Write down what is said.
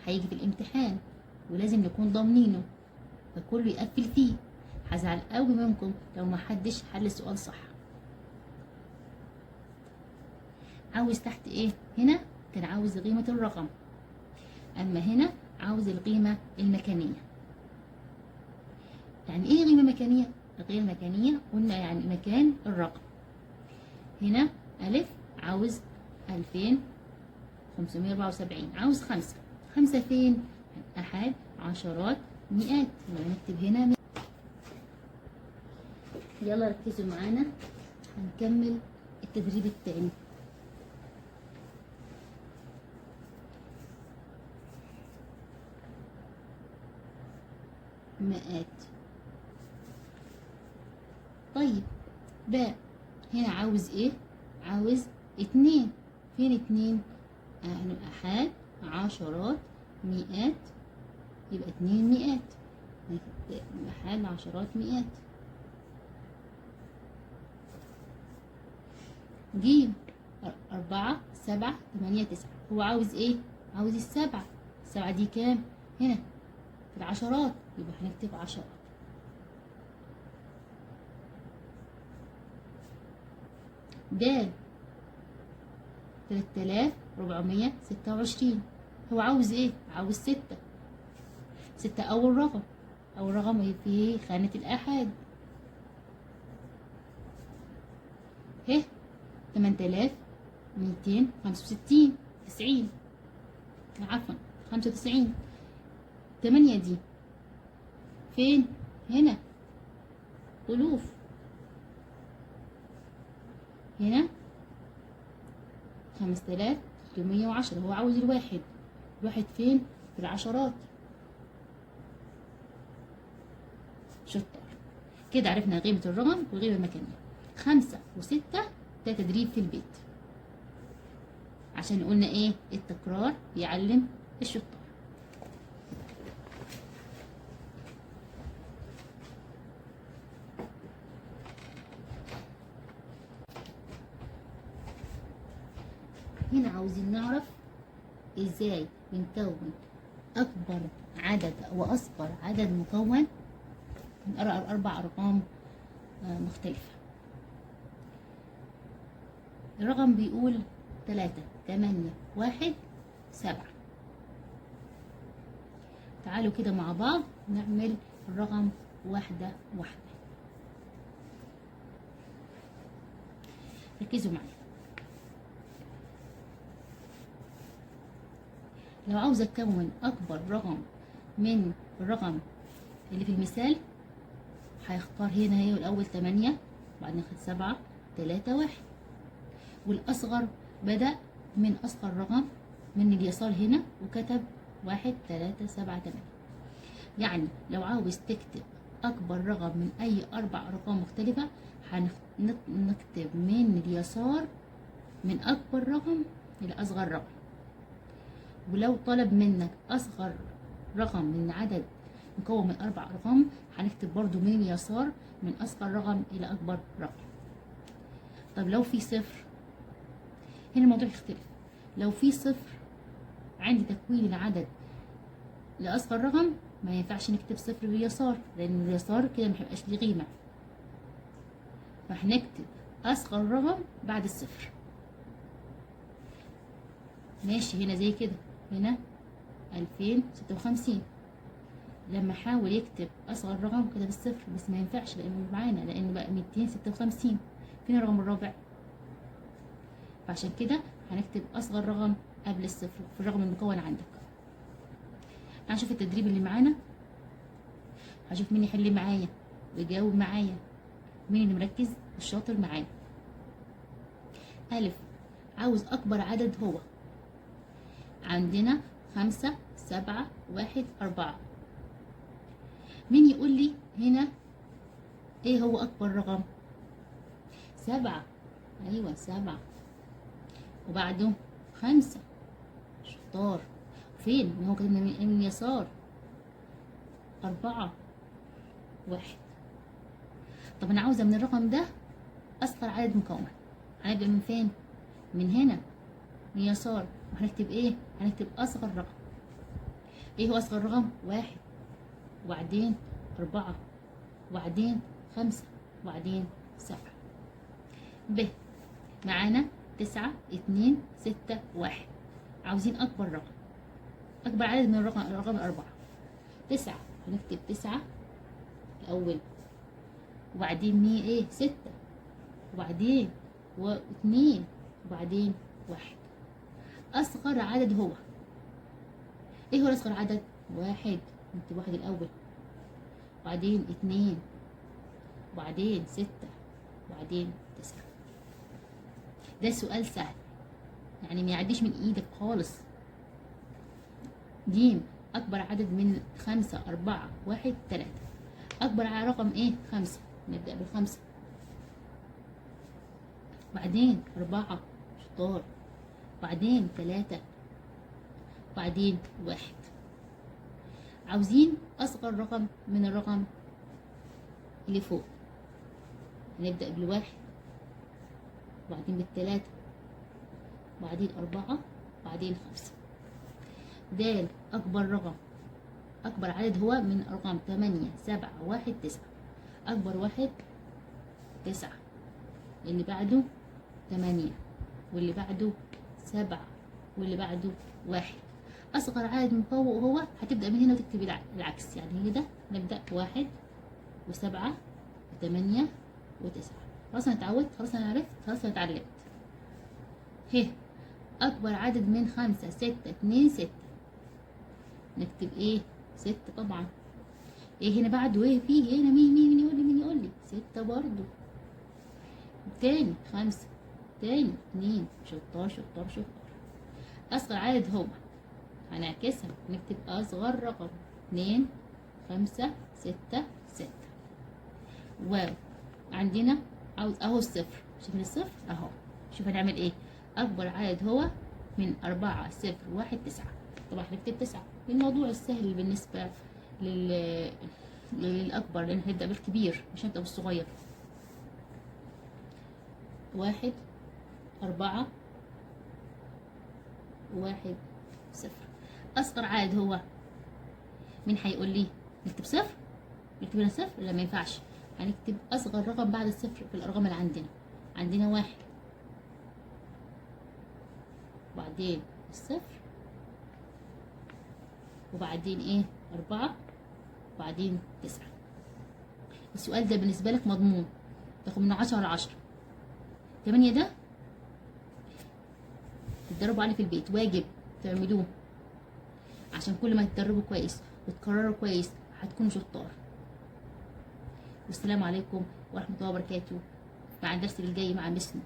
هيجي في الامتحان ولازم نكون ضامنينه، فكله يقفل فيه. هزعل قوي منكم لو ما حدش حل السؤال صح. عاوز تحت ايه؟ هنا كان عاوز قيمة الرقم، اما هنا عاوز القيمة المكانية. يعني ايه قيمة مكانية؟ غير مكانية قلنا يعني مكان الرقم. هنا ألف عاوز 2574، عاوز 5. 5 فين؟ أحد عشرات مئات، نكتب هنا مئات. يلا ركزوا معانا، هنكمل التدريب التاني. مئات. طيب باء هنا عاوز ايه؟ عاوز 2. فين 2؟ أحد عشرات مئات، يبقى 2 مئات، أحد عشرات مئات. جيم 4 7 8 9، هو عاوز ايه؟ عاوز السبعة. السبعة دي كام؟ هنا في العشرات، يبقى هنكتب عشرات. د 3426، هو عاوز ايه؟ عاوز 6. 6 أول رقم، أول رقم في خانة الآحاد. ه 8265 90، عفوا 95. 8 دي فين؟ هنا ألوف. هنا 5310، هو عاوز الواحد. الواحد فين؟ في العشرات. شطار. كده عرفنا قيمة الرقم والقيمة المكانية. 5 و6 ده تدريب في البيت، عشان قلنا ايه؟ التكرار بيعلم الشطار. هنا عاوزين نعرف ازاي بنكون اكبر عدد واصغر عدد مكون من 4 ارقام مختلفة. الرقم بيقول 3 8 1 7. تعالوا كده مع بعض نعمل الرقم واحدة واحدة. ركزوا معايا. لو عاوزة أكون أكبر رقم من الرقم اللي في المثال، هيختار هنا هي الأول 8، وبعدين خد 7 3 1، والأصغر بدأ من أصغر رقم من اليسار هنا وكتب 1 3 7 8. يعني لو عاوز تكتب أكبر رقم من أي 4 أرقام مختلفة، هنكتب من اليسار من أكبر رقم إلى أصغر رقم. ولو طلب منك أصغر رقم من عدد مكون من 4 أرقام، هنكتب برضو من اليسار من أصغر رقم إلى أكبر رقم. طب لو في صفر، هنا الموضوع يختلف. لو في صفر عند تكوين العدد لأصغر رقم، ما ينفعش نكتب صفر باليسار، لأن اليسار كده ما هيبقاش ليه قيمة، فهنكتب أصغر رقم بعد الصفر. ماشي، هنا زي كده، هنا 2056، لما حاول يكتب أصغر رقم كتب الصفر، بس ما ينفعش لأنه معانا، لأنه بقى 256. فين الرقم الرابع؟ فعشان كده هنكتب أصغر رقم قبل الصفر في الرقم المكون عندك. هنشوف التدريب اللي معانا، هشوف مين يحل معايا ويجاوب معايا، مين اللي مركز والشاطر معايا. ألف عاوز أكبر عدد، هو عندنا 5 7 1 4. مين يقول لي هنا ايه هو أكبر رقم؟ 7. أيوة 7، وبعده 5. شطار. فين؟ ما هو كتبنا من اليسار 4 1. طب أنا عاوزة من الرقم ده أصغر عدد مكون، هنبدأ من فين؟ من هنا من اليسار، وهنكتب ايه؟ هنكتب أصغر رقم. ايه هو اصغر رقم؟ 1، وبعدين 4، وبعدين 5، وبعدين 7. ب معانا 9 2 6 1. عاوزين اكبر رقم، اكبر عدد من الرقم الاربعة. 9، هنكتب 9 الاول، وبعدين مين ايه؟ 6، وبعدين 2، وبعدين 1. اصغر عدد هو ايه؟ هو اصغر عدد 1، نكتب 1 الاول، وبعدين 2، وبعدين 6، وبعدين 9. ده سؤال سهل يعني ما يعديش من ايدك خالص. جيم اكبر عدد من 5 4 1 3. اكبر رقم ايه؟ 5، نبدأ بال5، بعدين 4 شطار، بعدين 3، بعدين 1. عاوزين اصغر رقم من الرقم اللي فوق، هنبدأ بال1، وبعدين بال3، وبعدين 4، بعدين 5. دال أكبر رقم، أكبر عدد هو من رقم 8 7 1 9. أكبر واحد 9، اللي بعده 8، واللي بعده 7، واللي بعده 1. أصغر عدد من فوق هو هتبدأ من هنا وتكتب العكس، يعني كده نبدأ 1 و7 و8 و9. خلاص أنا اتعودت، خلاص أنا عرفت، خلاص أنا اتعلمت. ه أكبر عدد من 5 6 2 6. نكتب إيه؟ 6 طبعا. إيه هنا بعده؟ إيه فيه هنا؟ مين مين مين يقول لي؟ مين يقول لي؟ 6 برضو. تاني 5، تاني 2. شطار شطار شطار. أصغر عدد هو هنعكسها، نكتب أصغر رقم 2 5 6 6. واو عندنا عاوز أهو الصفر، شوف الصفر أهو. شوف هنعمل إيه؟ أكبر عدد هو من 4 0 1 9. طبعا هنكتب 9. الموضوع السهل بالنسبة للأكبر، لأن هنبدأ بالكبير مش هنبدأ بالصغير. 1 4 1 0. أصغر عدد هو مين هيقول لي؟ نكتب صفر؟ نكتب هنا صفر؟ لا ما ينفعش، هنكتب أصغر رقم بعد الصفر في الأرقام اللي عندنا. عندنا 1، وبعدين الصفر، وبعدين ايه؟ 4، وبعدين 9. السؤال ده بالنسبة لك مضمون، تاخد من 10 على 10. 8 ده تتدربوا عليه في البيت، واجب تعملوه، عشان كل ما تتدربوا كويس وتكرروا كويس هتكونوا شطار. والسلام عليكم ورحمة الله وبركاته. مع الدرس الجاي مع مس نور.